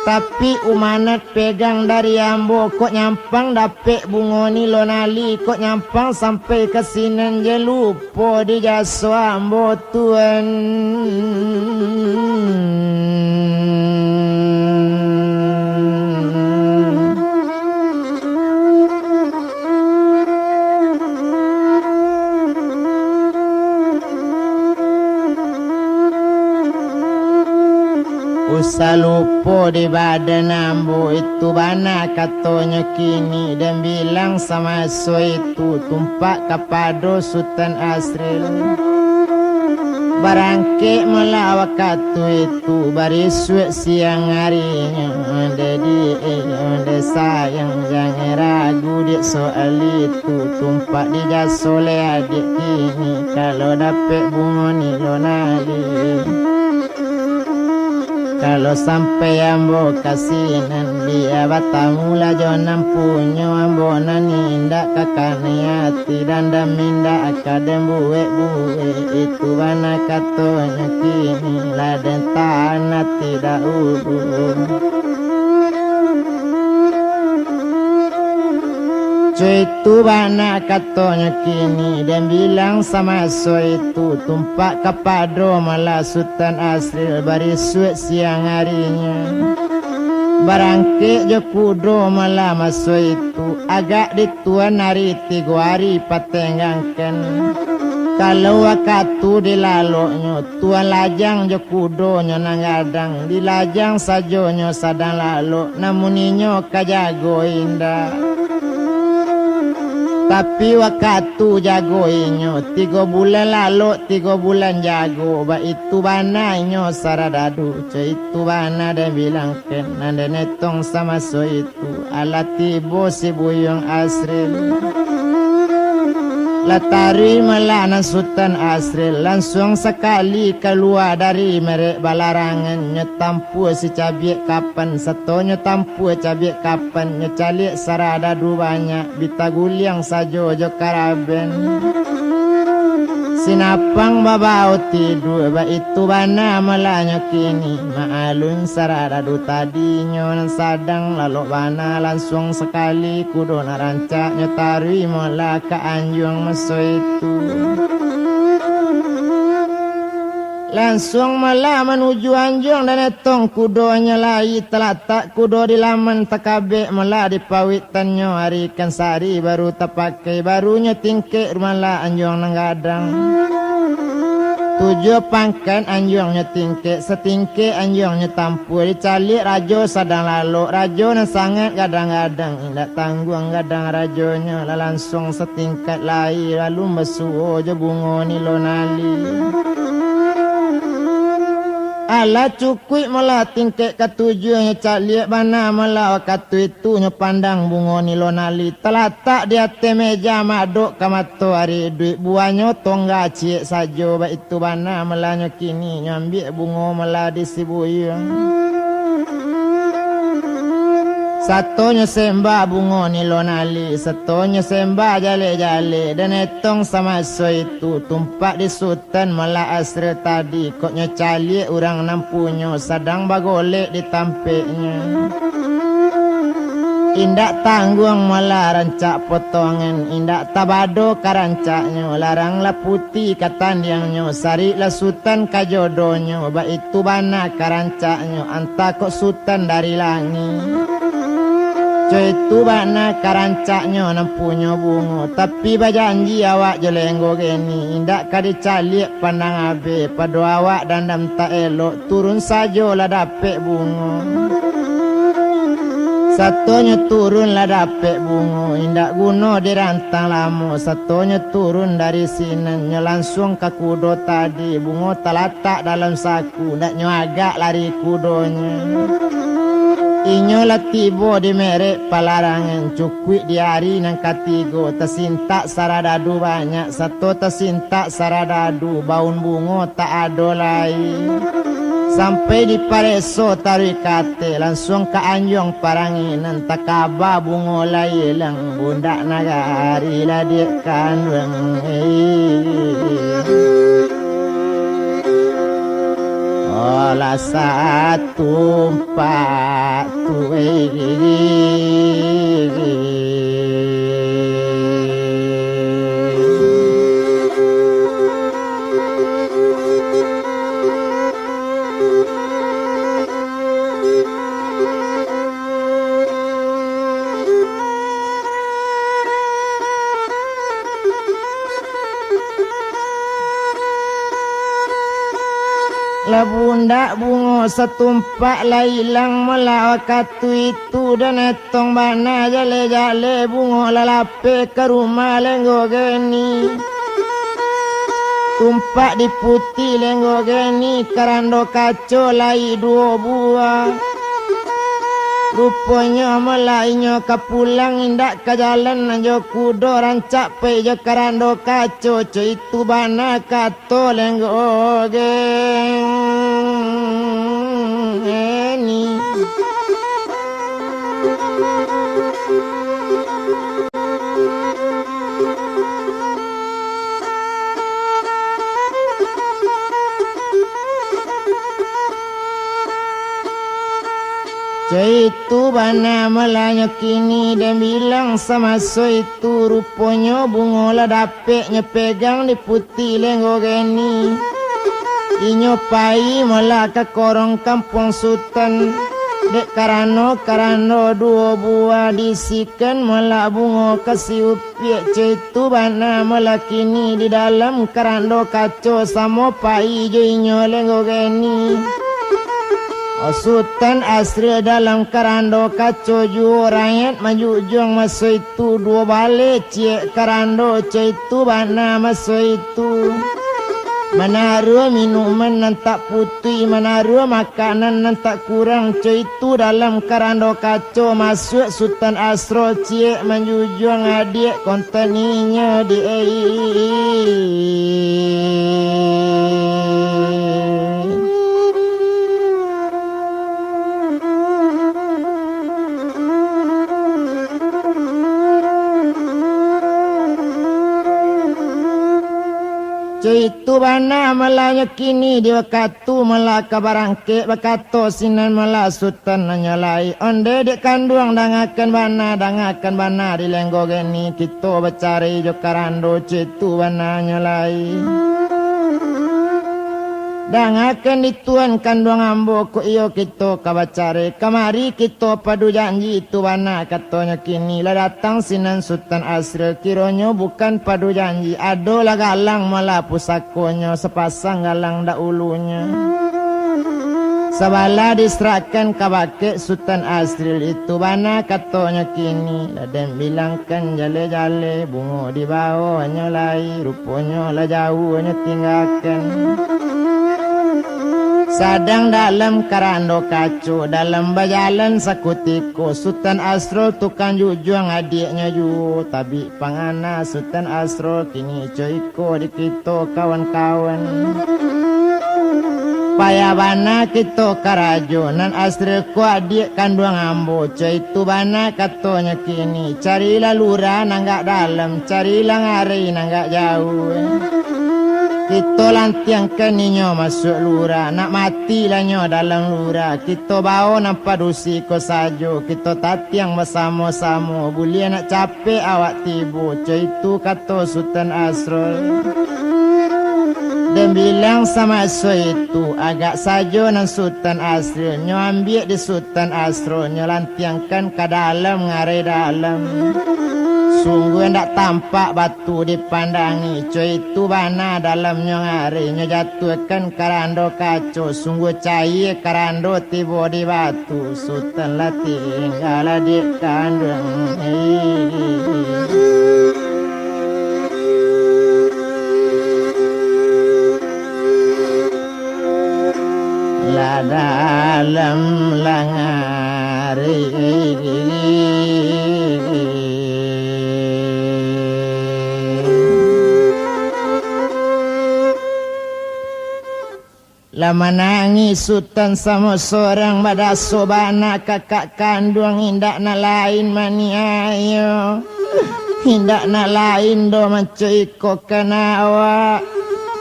Tapi umanat pegang dari ambo, kok nyampang dapek bungo nilo nali, kok nyampang sampai ka sinan je lupo di jaso ambo tuan. Usah lupo di badan ambo, itu bana katonyo kini, den bilang samaso itu tumpak kapado Sutan Asril. Barangkek malah wakatu itu, barisuak siang arinyo, dek diak, dek sayang, jangan ragu dek soal itu, tumpak dijaso leh adiak kini, kalau dapek bungo nilo nali. Kalau sampai ambo ka sinan, bia batamulah jo nan punyo ambo, nan indak ka kanai ati, dandam indak ka den buek-buek, itu bana katonyo kini, lah den tahan ati dahulu. Co itu bana katonyo kini, den bilang samaso itu, tumpak kapado malah Sutan Asril, barisuak siang arinyo. Barangkek jo kudo malah maso itu, agak di tuan ari tigo ari patenggang kan. Kalau wakatu dilaloknyo, tuan lajang jo kudonyo nan gadang, dilajang sajonyo sadang lalok, namun inyo ka jago indak. Tapi wakatu jago inyo, tigo bulan lalok, tigo bulan jago, baitu bana inyo saradadu, co itu bana den bilangkan, nan den etong samaso itu. Alah tibo si Buyuang Asril. Lah taruih malah nan Sutan Asril, lansuang sakali kalua dari merek balarangan, nyo tampua si cabiak kapan, sato nyo tampua cabiak kapan, nyo caliak saradadu banyak, bi taguliang sajo jo karaben. Sinapang babao tidua, baitu bana malah nyo kini, maalun saradadu tadi. Dinyo nan sadang lalok bana, lansuang sakali kudo nan rancak nyo taruih malah ka anjuang maso itu. Lansuang malah manuju anjuang, dan etong kudonyo lai talatak kudo di laman takabek malah di pawiktannyo ari kan sari baru tapak kai, barunyo tingkek malah anjuang nan gadang. Tujuah pangkan anjuangnyo tingkek, satingkek anjuangnyo tampua, dicaliak rajo sadang lalok, rajo nan sangaik gadang-gadang, indak tangguang gadang rajonyo, lah lansuang satingkek lai, alun basuo jo bungo nilo nali. Alah cukuik malah tingkek katujuahnyo caliak bana malah wakatu itu nyo pandang bungo nilo nali, talatak di ateh meja madok ka matoari iduik, buahnyo tongga ciek sajo, baitu bana malah nyo kini nyo ambiak bungo malah di si Buyuang. Satonyo sembah bungo nilo nali, satonyo sembah jaleh-jaleh, dan etong samaso itu tumpak di Sutan malah Asril tadi, kok nyo caliak urang nan punyo sadang bagolek di tampeknyo. Indak tangguang malah rancak potongan, indak tabado ka rancaknyo, larang lah putiah ka tandiangnyo, sarik lah Sutan ka jodonyo, baitu bana ka rancaknyo, antah kok Sutan dari langik. Co itu bana ka rancaknyo nan punyo bungo, tapi bajanji awak jo Lenggo Geni, indak ka dicaliak pandang abeh, pado awak dandam tak elok, turun sajo lah dapek bungo. Satonyo turun lah dapek bungo, indak guno dirantang lamo, satonyo turun dari sinan, nyo lansuang ka kudo tadi, bungo talatak dalam saku, ndak nyo agak lari kudonyo. Inyo lah tibo di merek palarangan, cukuik di ari nan katigo, tasintak saradadu banyak, sato tasintak saradadu, baun bungo tak ado lai. Sampai dipareso taruih ka ateh, lansuang ka anjuang paranginan, takaba bungo lah ilang, bundak nagari lah dek kanduang. Lah satumpak tu. Lah bundak bungo satumpak lah ilang, malah wakatu itu dan etong bana jaleh-jaleh bungo lah lapeh ka rumah Lenggo Geni. Tumpak di puti Lenggo Geni, karando kaco lai duo buah. Ruponyo malah inyo ka pulang, indak ka jalan jo kudo, rancak pai jo karando kaco, co itu bana kato Lenggo Geni. Co itu bana malah nyo kini, den bilang samaso itu, ruponyo bungo lah dapek nyo pegang di puti Lenggo Geni. Inyo pai malah ka korong kampuang Sutan, dek karano, karano duo buah diisikan malah bungo ka siupiak. Co itu bana malah kini di dalam karando kaco samo pai jo inyo Lenggo Geni. Sutan Asril dalam karando kaco juo, rayat manjujuang maso itu, duo baleh ciek karando, co itu bana maso itu. Manarua minuman nan tak putuih, manarua makanan nan tak kurang, co itu dalam karando kaco masuak Sutan Asrul ciek manjujuang adiak kontan inyo di ai. Co itu bana malah nyo kini di wakatu malah ka barangkek, bakato sinan malah Sutan nanyo lai, "Onde dek kanduang, dangakan bana, dangakan bana di Lenggo Geni, kito bacari jo karando co itu bana nyo lai. Dangakan di tuan kanduang ambo ko, iyo kito ka bacari, kamari kito padu janji itu bana," katonyo kini. Lah datang sinan Sutan Asril, kironyo bukan padu janji, adolah galang malah pusakonyo, sapasang galang dahulunyo. Sabalah diserahkan ka bakeh Sutan Asril itu bana katonyo kini, lah den bilangkan jaleh-jaleh, bungo dibaonyo lai, ruponyo lah jauah nyo tinggakan. Sadang dalam karando kaco, dalam bajalan sakutiko, Sutan Asrul tukang jujuang adiaknyo juo, tabik pangana Sutan Asrul kini co iko di kito kawan-kawan. Payah bana kito karajo, nan Asril ko adiak kanduang ambo, co itu bana katonyo kini, carilah lurah nan agak dalam, carilah ngarai nan agak jauah. Kito lantiangkan inyo masuak lurah, nak mati lah nyo dalam lurah, kito bao nan padusi ko sajo, kito tatiang basamo-samo, buliah nak capek awak tibo, co itu kato Sutan Asrul. Den bilang samaso itu, agak sajo nan Sutan Asril, nyo ambiak di Sutan Asrul, nyo lantiangkan ka dalam ngarai dalam. Sungguah indak tampak batu dipandangi, co itu bana dalamnyo ngarai, nyo jatuahkan karando kaco, sungguah cayia karando tibo di batu, Sutan lah tingga adiak kanduang. Lah dalam lah ngarai. Lah manangih Sutan samo sorang, badaso bana kakak kanduang, indak nan lain maniayo, indak nan lain doh mancuikokan awak.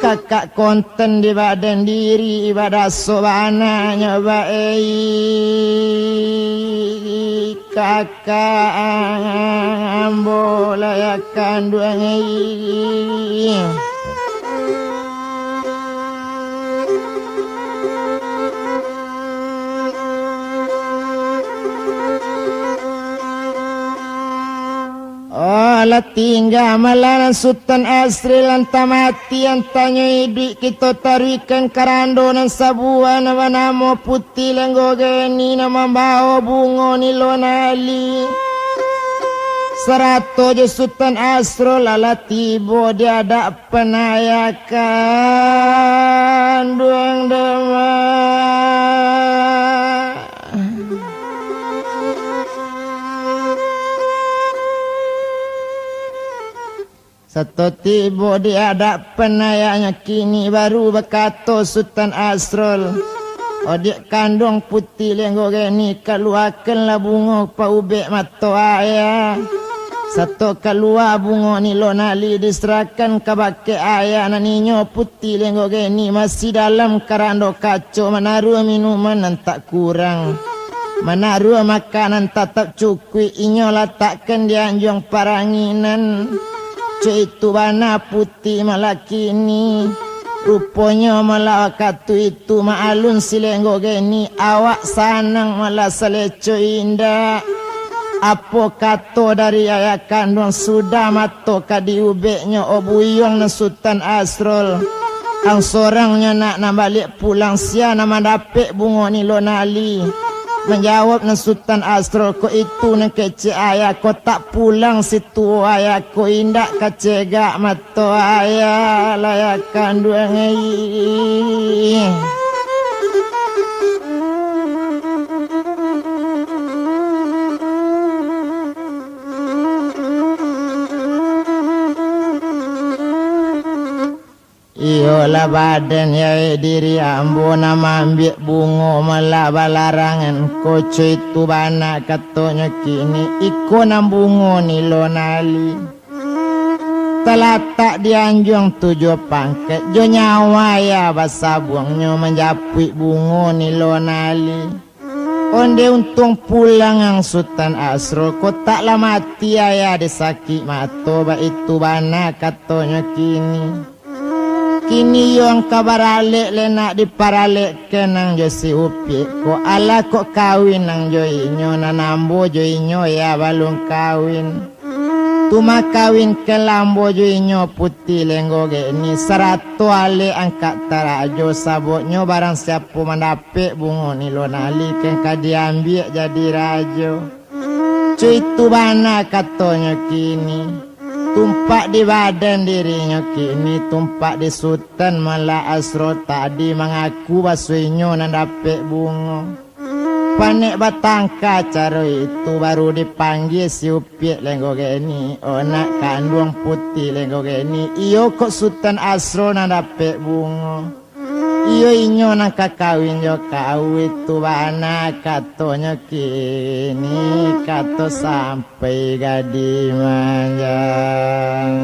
Kakak konten di badan diri, ibadah sobana nyo bae. Kakak ambo layak kanduang. Oh, lah tingga malah Sutan Asrul, antah mati, antahnyo iduik, kito taruihkan karando nan sabuah nan banamo Puti Lenggogeni nan mambawo bungo nilon ali. Sarato jo Sutan Asrul lah tibo di adak panayakan duang demak. Sato tibo di adak panayaknyo kini, baru bakato Sutan Asrul, "Odiak kanduang Puti Lenggogeni, kaluakanlah bungo paubek mato ayah, sato kalua bungo nilon ali, diserahkan kabake ayah nan inyo Puti Lenggogeni masih dalam karando kaco, manarua minuman nan tak kurang, manarua makanan tatap cukuik, inyo latakkan di anjuang paranginan." Caitu bana Puti malah kini. Ruponyo malah wakatu itu, maalun si Lenggogeni, awak sanang malah saleco indak. Apo kato dari ayah kanduang, sudah mato ka diubeknyo, o buyuang nan Sutan Asrul. Ang sorangnyo nak nan baliak pulang, sia nan mandapek bungo nilon ali. Manjawab nan Sutan Asrul, "Kok itu nan kecek ayah, kok tak pulang si tuo ayah, kok indak ka cegak mato ayah layak kanduang ai." Iyolah badan yai diri ambo nan maambiak bungo malah balarangan, koco itu bana katonyo kini, iko nan bungo nilon ali. Talatak di anjuang tujuah pangkek, jo nyawa ayah basabuangnyo manjapuik bungo nilon ali. Onde untuang pulang ang Sutan Asrul, kok tak lah mati ayah di sakik mato, baitu bana katonyo kini. Kini iyo ang ka baralek, lai nak diparalekkan ang jo si Upiak ko, alah kok kawin ang jo inyo, nan ambo jo inyo yah balun kawin. Tu makawinkanlah ambo jo inyo Puti Lenggogeni, sarato alek angkek tarajo, sababnyo barang siapo mandapek bungo nilon ali, kan ka diambiak jadi rajo. Cuitu bana katonyo kini, tumpak di badan dirinyo kini, tumpak di Sutan malah Asro tadi mangaku baso inyo nan dapek bungo. Panek batangka caro itu, baru dipanggia si Upiak Lenggogeni, anak kanduang Puti Lenggogeni, iyo kok Sutan Asro nan dapek bungo. Iyo inyo nan ka kawin jo kau itu bana katonyo kini, kato sampai gadih manjang.